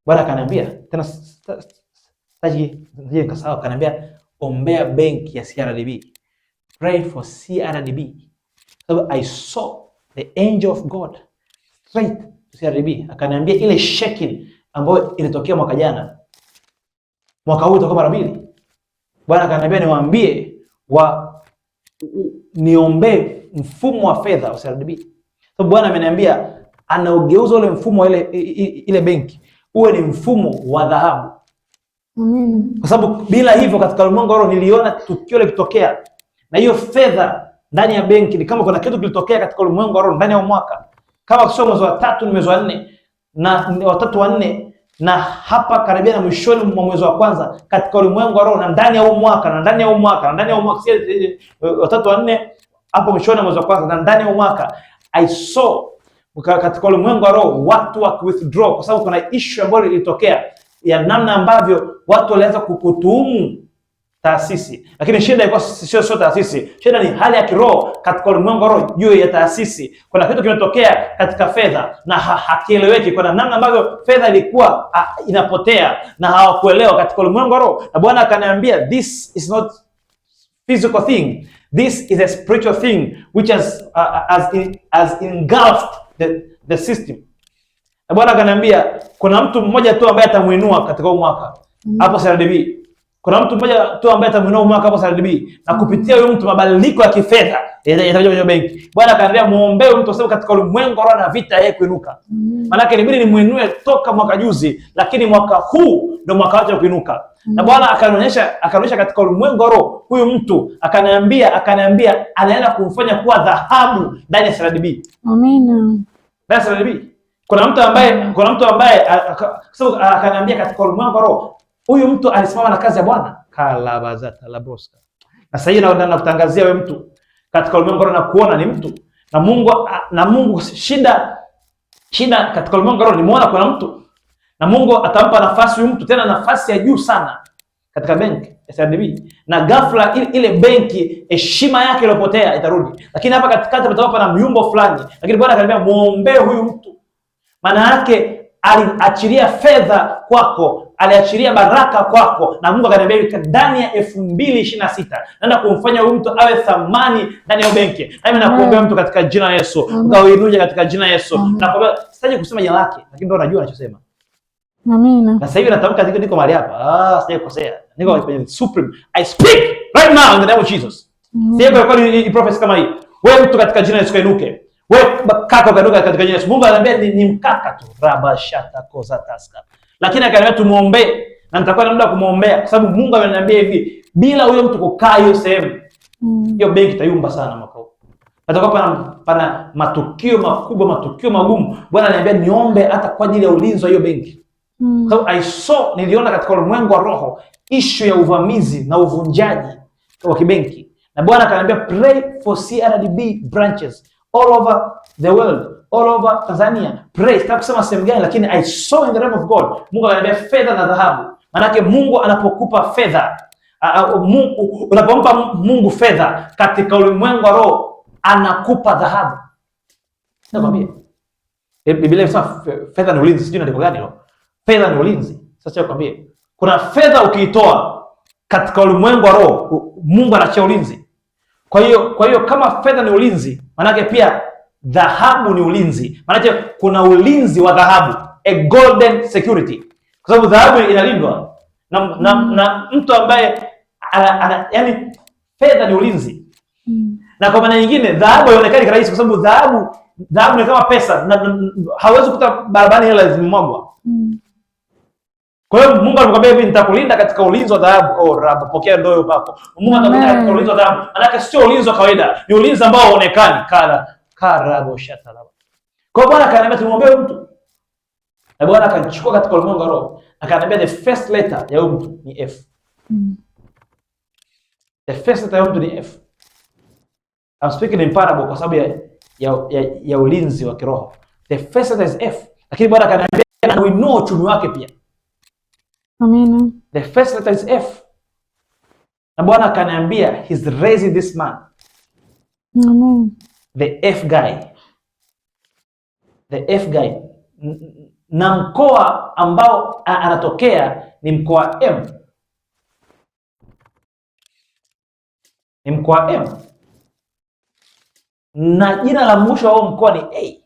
Bwana akaniambia tena, sitaji nikasahau, akaniambia ombea benki ya CRDB. Pray for CRDB. So I saw the angel of God straight to CRDB. Akaniambia ile shaking ambayo ilitokea mwaka jana, mwaka huu itakuwa mara mbili. Bwana akaniambia niwaambie wa niombee mfumo wa fedha wa CRDB. So Bwana ameniambia anaugeuza ule mfumo wa ile benki uwe ni mfumo wa dhahabu. Amina. Kwa sababu bila hivyo, katika ulimwengu wa roho niliona tukio likitokea na hiyo fedha ndani ya benki, ni kama kuna kitu kilitokea katika ulimwengu wa roho ndani ya mwaka, kama sio mwezi wa tatu ni mwezi wa nne na watatu wa nne na hapa karibia na mwishoni mwa mwezi wa kwanza, katika ulimwengu wa roho na ndani ya huu mwaka na ndani ya huu mwaka na ndani ya huu mwaka, sio watatu wa nne hapo mwishoni mwa mwezi wa kwanza na ndani ya huu mwaka, I saw katika ulimwengu wa roho watu wa withdraw, kwa sababu kuna issue ambayo ilitokea ya namna ambavyo watu walianza kukutuhumu taasisi, lakini shida ilikuwa sio taasisi. Shida ni hali ya kiroho katika ulimwengu wa roho juu ya taasisi. Kuna kitu kimetokea katika fedha na hakieleweki. Kuna namna ambavyo fedha ilikuwa inapotea na hawakuelewa katika ulimwengu wa roho, na Bwana akaniambia this is not physical thing, this is a spiritual thing which has engulfed the system. Na Bwana akaniambia kuna mtu mmoja tu ambaye atamuinua katika huu mwaka hapo CRDB. Kuna mtu mmoja tu ambaye atamuinua huu mwaka hapo CRDB, na kupitia huyo mtu mabadiliko ya kifedha yatakuja kwenye benki. Bwana akaniambia muombee huyu mtu kwa sababu katika ulimwengu wa roho na vita yeye kuinuka. Maanake inabidi nimuinue toka mwaka juzi, lakini mwaka huu ndio mwaka wake wa kuinuka. Na Bwana akanionyesha katika ulimwengu wa roho huyu mtu, akaniambia anaenda kumfanya kuwa dhahabu ndani ya CRDB. Amina. Ndani ya CRDB. Kuna mtu ambaye so, akaniambia katika ulimwengu wa roho huyu mtu alisimama na kazi ya Bwana kalabazata labroska. Na sasa hivi nakutangazia wewe mtu katika ulimwengu wa roho na kuona ni mtu na Mungu shida katika ulimwengu wa roho nimeona kuna mtu na Mungu atampa nafasi huyu mtu, tena nafasi ya juu sana katika benki ya CRDB, na ghafla ile benki heshima yake iliyopotea itarudi, lakini hapa katikati patakuwa pana myumbo fulani, lakini Bwana akaniambia muombee huyu mtu. Maana yake aliachilia fedha kwako, aliachilia baraka kwako, na Mungu akaniambia hivi, ndani ya 2026 naenda kumfanya huyu mtu awe thamani ndani ya benki. Na mimi nakuombea mtu katika jina la Yesu, ukauinuje katika jina la Yesu. Nakuombea, sitaji kusema jina lake, lakini ndio najua anachosema. Amina. Na sasa hivi natamka, niko mahali hapa. Ah, sija kukosea. Niko kwenye supreme. I speak right now in the name of Jesus. Sija kwa kweli prophecy kama hii. Wewe mtu, katika jina la Yesu kainuke. Wewe kaka, ukainuka katika jina la Yesu. Mungu ananiambia ni mkaka tu. Raba shata koza taska. Lakini akaniambia tumuombe na nitakuwa na muda wa kumuombea kwa sababu Mungu ameniambia hivi, bila huyo mtu kukaa hiyo sehemu, hiyo benki itayumba sana mwaka huu. Patakuwa pana matukio makubwa, matukio magumu. Bwana ananiambia niombe hata kwa ajili ya ulinzi wa hiyo benki. Kwa sababu I saw, niliona katika ulimwengu wa roho issue ya uvamizi na uvunjaji wa kibenki, na Bwana akaniambia pray for CRDB branches all over the world, all over Tanzania. Pray, sitaki kusema sehemu gani, lakini I saw in the realm of God, Mungu akaniambia fedha na dhahabu. Maanake Mungu anapokupa fedha, Mungu, unapompa Mungu fedha katika ulimwengu wa roho anakupa dhahabu. Nakwambia. Biblia inasema fedha ni ulinzi, sijui andiko gani hilo. Fedha ni ulinzi. Sasa nikwambie, kuna fedha ukiitoa katika ulimwengu wa roho, Mungu anachia ulinzi. Kwa hiyo kama fedha ni ulinzi, maanake pia dhahabu ni ulinzi. Maanake kuna ulinzi wa dhahabu, a golden security, kwa sababu dhahabu inalindwa na mtu ambaye yani fedha ni ulinzi. Na kwa maana nyingine dhahabu haionekani kirahisi, kwa sababu dhahabu ni kama pesa na hauwezi kukuta barabarani hela zimemwagwa. Kwa hiyo Mungu alikwambia hivi, nitakulinda katika ulinzi wa dhahabu. Oh, Raba, pokea ndoo upako. Mungu atakulinda katika ulinzi wa dhahabu. Maana sio ulinzi wa kawaida, ni ulinzi ambao hauonekani. Kara karabo shatalaba. Kwa hiyo Bwana akaniambia tumwombee huyu mtu. Na Bwana akanichukua katika ulimwengu wa roho. Akaniambia the first letter ya huyu mtu ni F. The first letter ya huyu mtu ni F. I'm speaking in parable kwa sababu ya ulinzi wa kiroho. The first letter is F. Lakini Bwana akaniambia anainua uchumi wake pia. Amina. The first letter is F. Na Bwana akaniambia he's raising this man. Amen. The F guy. The F guy. na mkoa ambao anatokea ni mkoa M, ni mkoa M, na jina la mwisho wa mkoa ni A.